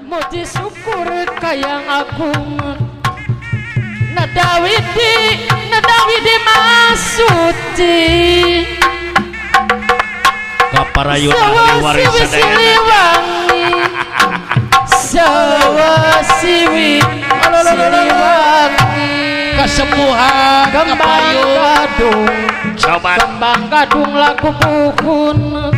Muji syukur kayang agung Nadawidi Masuci kaparayun ahli waris sadayana Sawasiwi Siliwangi kesepuhan kembang gadung sobat kembang gadung laku puhun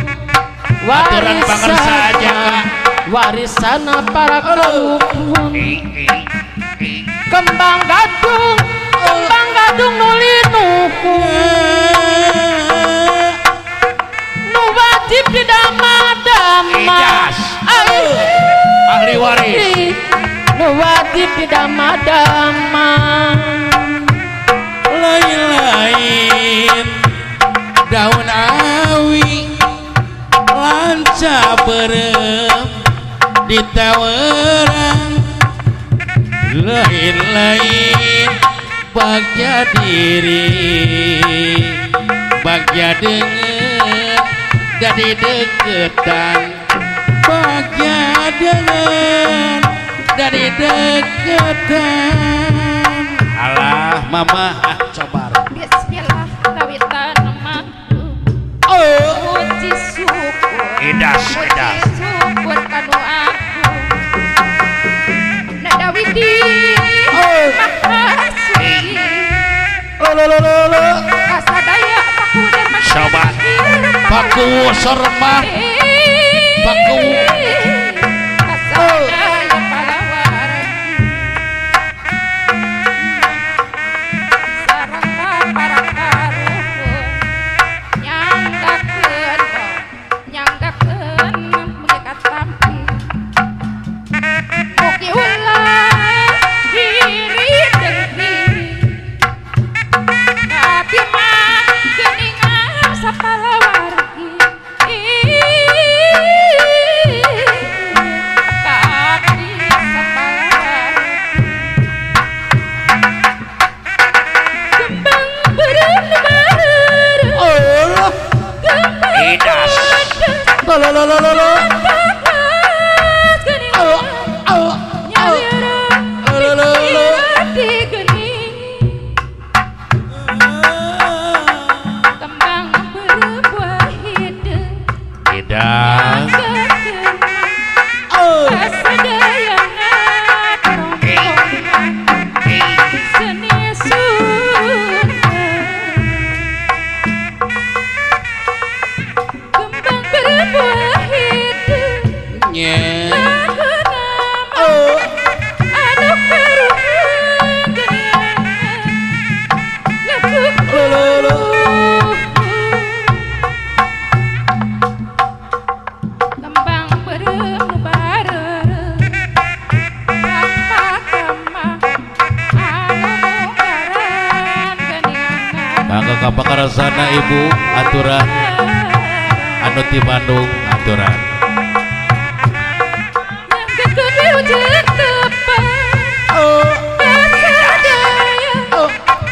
warisan para kaluhun kembang gadung nulinuhun nu wajib didama-dama ahli waris nu wajib didama-dama lain-lain daun awi lanca berem ditawaran lain-lain bagja diri bagja dengan jadi deketan bagja dengan dari deketan alah mama cobar bismillah kawitan mangku oh muji syukur idas idas syukur kanu aku Nadawidi Mahasuci lo lo lo lo kasadaya paku dan sobat paku sermah paku kasadaya palawar sareng para karuhun nyanggakeun nyanggakeun mengikat tampi mugi ulah diri dengki tapi mah geuningan sapalawargi tapi sapalawargi kembang beureum bareureum oh idas lo lo lo lo lo oh oh lo lo lo kembang berbuah hideung idas oh kasadayana rombongan seni Sunda kembang berbuah hideung nya oh anu karuhun geuningan laku lo lo lo kembang beureum nu bareureum sapakama anu mungkaran geuningan mangga kapakarasana ibu aturan anu ti Bandung aturan nyanggakeun wilujeng tepang oh kasadaya oh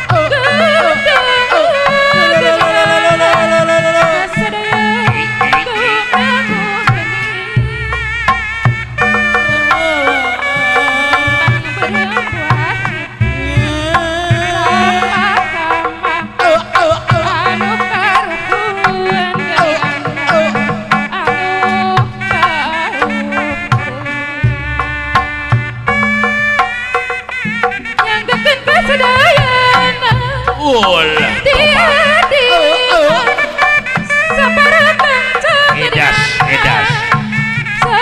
oh kasadaya kaum geuning kembang berbuah sapakama anu karuhun geuningan anu karuhun nyanggakeun kasadayana ulah di sapara kanca idas idas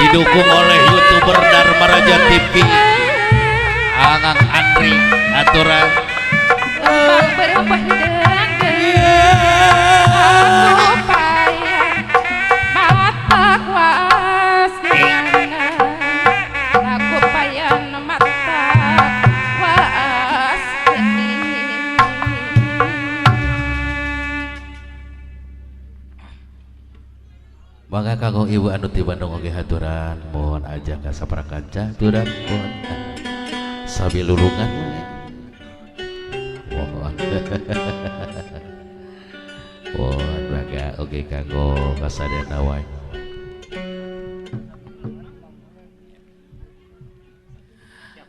didukung oleh youtuber Dharma Raja TV Angang Andri aturan kembang berbuah hideung aku payan mata kuas geuningan aku payan mata kuas geuning mangga kanggo ibu anu ti Bandung oge haturan mohon aja ka sapara kanca aturan mohon sabi lulungan mohon mohon mangga oge. oge kanggo kasadayana wae.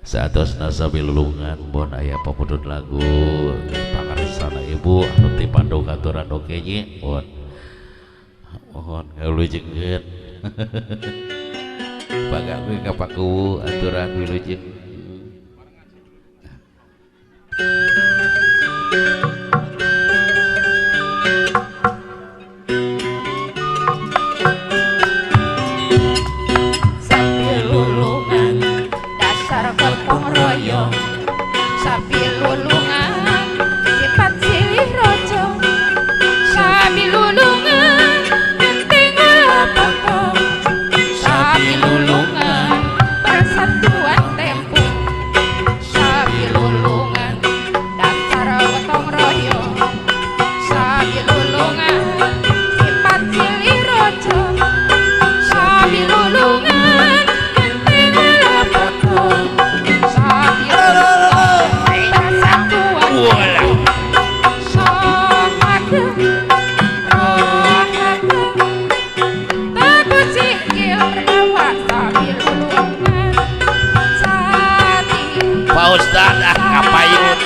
Saatosna sabilulungan bon aya pamudun lagu pangarsana ibu anu ti Bandung aturan oge nya mohon mohon ngawilujengkeun pagawe ka Pakuwu aturan wilujeng. Sabilulungan dasar gotong royong, sabilulungan sifat silih rojo, sabilulungan penting ulah potong, sabilulungan persatuan tempo, sabilulungan dasar gotong royong, sabilulungan sifat silih rojo, sabilulungan penting ulah potong, sabilulungan persatuan tempo. Pak Ustad ah kapayun.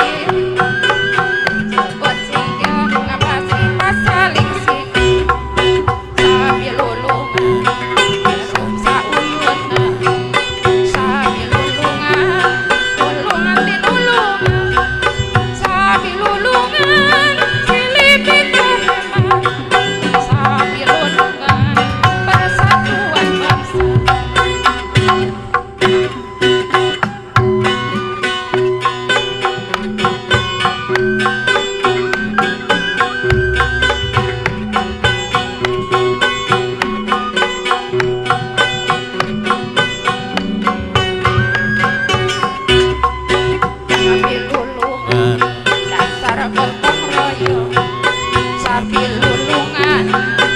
Sabilulungan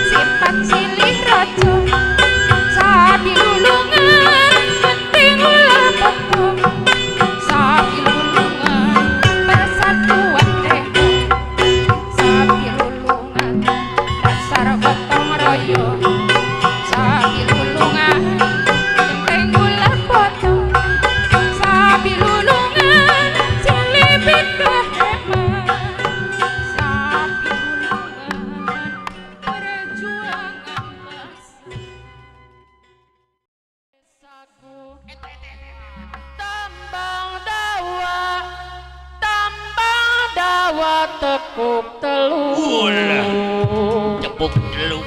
sifat silih raja, sabilulungan penting ulah potong, sabilulungan persatuan tempo, sabilulungan dasar gotong royong, sabilulungan penting ulah potong, sabilulungan silih pitaheman, sabilulungan perjuangan bangsa. Tambang dawa tekuk telu, Ulah. Tepuk telu.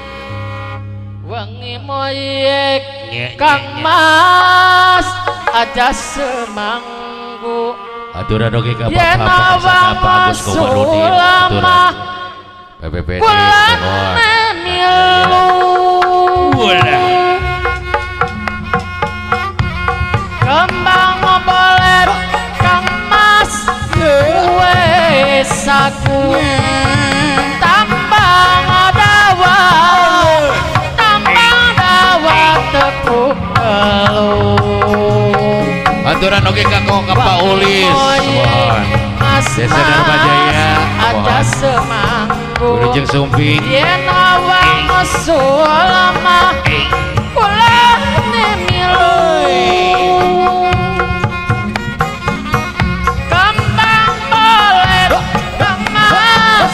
Wengi moyek Nye, nye, Kang nye. Mas aja semanggu Aturan oge ka yen Bapak awang Pak Agus Komarudin aturan sulama PPPD kulane mohon. milu. Ulah. Kembang bolet Kang Mas wes aku tambang dawa, tambang dawa tekuk telu. Aturan oge ka ka Pak Ulis mohon. Mas Desa Darmajaya aja mohon. semanggu Wilujeng Sumping yen awang sulama kulane milu. Kembang bolet Kang Mas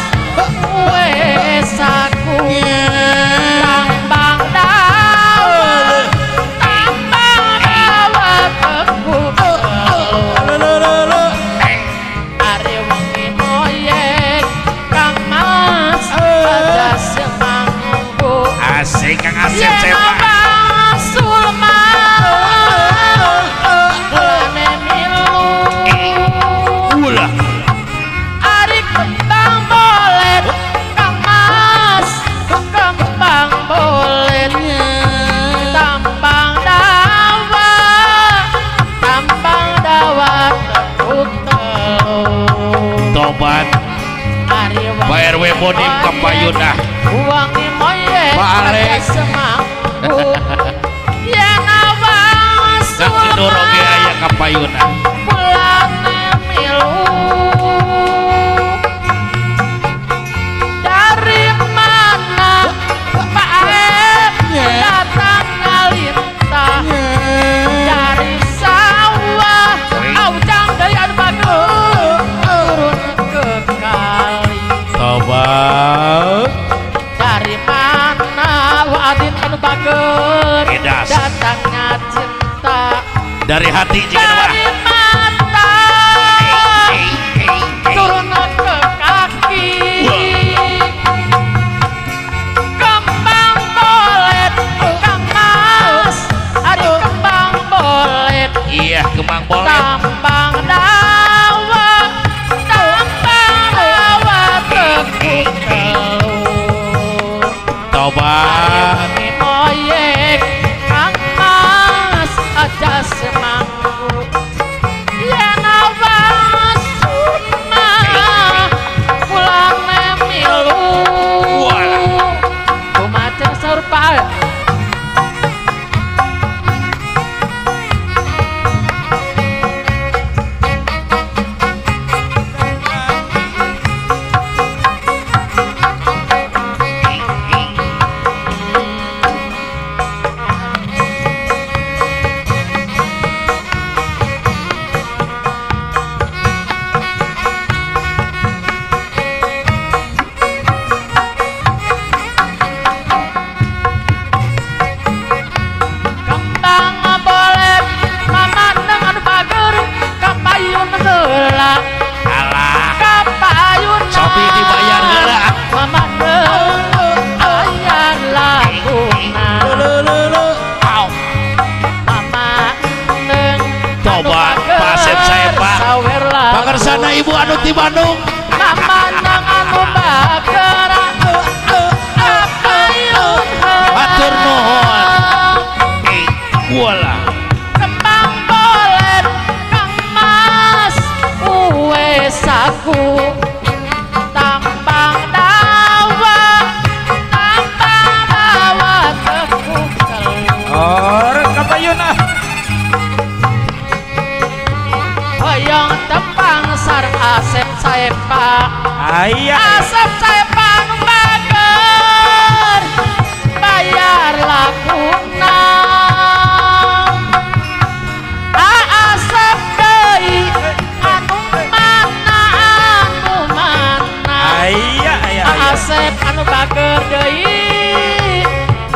wes aku tambang dawa, tambang dawa tekuk telu. Ari wengi moyek Kang Mas aja semanggu Asik Kang Asep yen sepa. abang sulma kulane milu. Ulah. Ari kembang bolet Kang Mas, kembang bolet tambang dawa, tambang dawa tekuk telu. Tobat Ari wengi Pak RW Bodim kapayun ah. Wangi moyek Pak Alek. aja semanggu yen awang Kang Kendur oge sulma aya kapayun ah. kulane milu. Dari mana hati jika mah. Dari mata turun ke kaki. Kembang bolet Kang Mas, ari kembang bolet. Iya, kembang bolet. Tambang dawa, tambang dawa tekuk telur. Tobat. Ari moyek Kang Mas aja semangku. Yen awas sunah kulane milu. Walah. Kumaca saur Pak. Kembang boleh mama dengan bager kapayun heula. Alah, Kapayun Sopi dibayar heula. Mama bayar laguna. Au. Mama neng Tobat, Pak Asep saya, Pak. Pangersana ibu anu ti Bandung. Mama nang anu bager kapayun heula. Hatur nuhun. Walah. Kembang bolet Kang Mas wes aku. Tambang dawa, tambang dawa tekuk telur. Or kapayun ah. Hoyong tepang sareng Asep Saepa. Aya. Asep Saepa nu bager bayar laguna. Asep deui anu mana anu mana. Aya aya aya. Asep anu bager deui.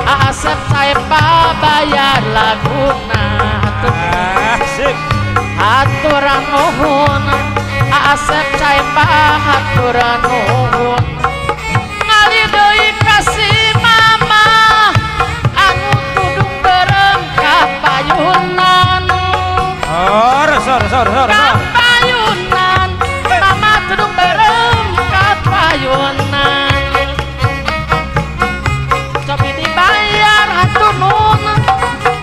Asep Saepa bayar laguna. Ah, sip. Haturan nuhun Asep Saepa haturan nuhun. Ngali deui ka si mama anu tudung beureum kapayunan. Or sor sor sor sor. Kapayunan mama tudung beureum kapayunan. Cobi dibayar hatur nuhun.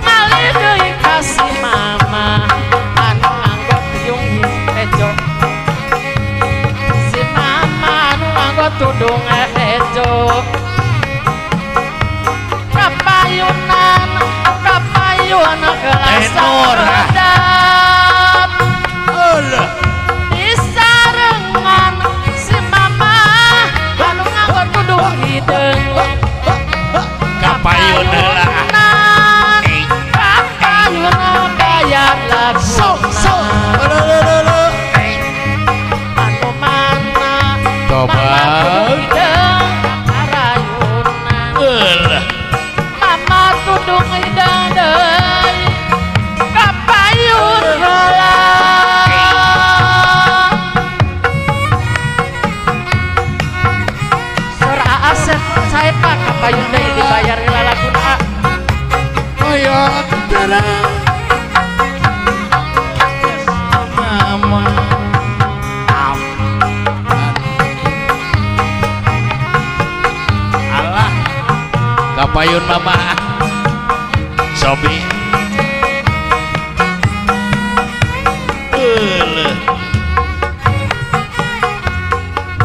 Ngali deui ka si mama anu nganggo tudung hejo. Si mama anu nganggo tudung hejo. Kapayunan, kapayunan gelas Tenor, ah. sedap. Alah. Disarengan si mama anu nganggo tudung hideung. Kapayun heula. Kapayunan bayar lagu. So so. Anu mana? Tobat. Mama tudung hideung karayunan. Alah. Mama tudung hideung deui kapayun heula. Sora Asep Saepa kapayun deui dibayar heula laguna. Hoyong terang mama. Alah. Kapayun mama. Sobi. Alah.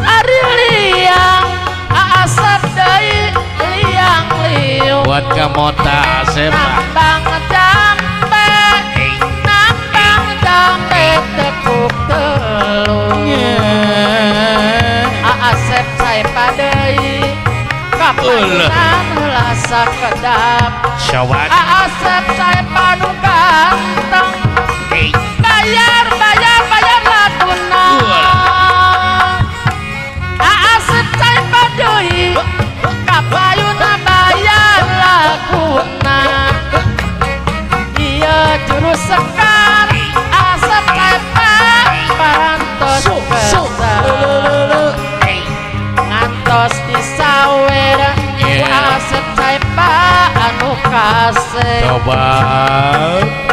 Ari liang Asep deui liang liung. Buat kamota Asep. Nambang jambe, nambang jambe tekuk telur. Asep Saepa deui kapayunan heula sakedap. Syawat. Asep Saepa nu ganteng bayar bayar bayar laguna. Asep Saepa deui kapayuna bayar laguna. Ieu juru sekar Asik. Coba.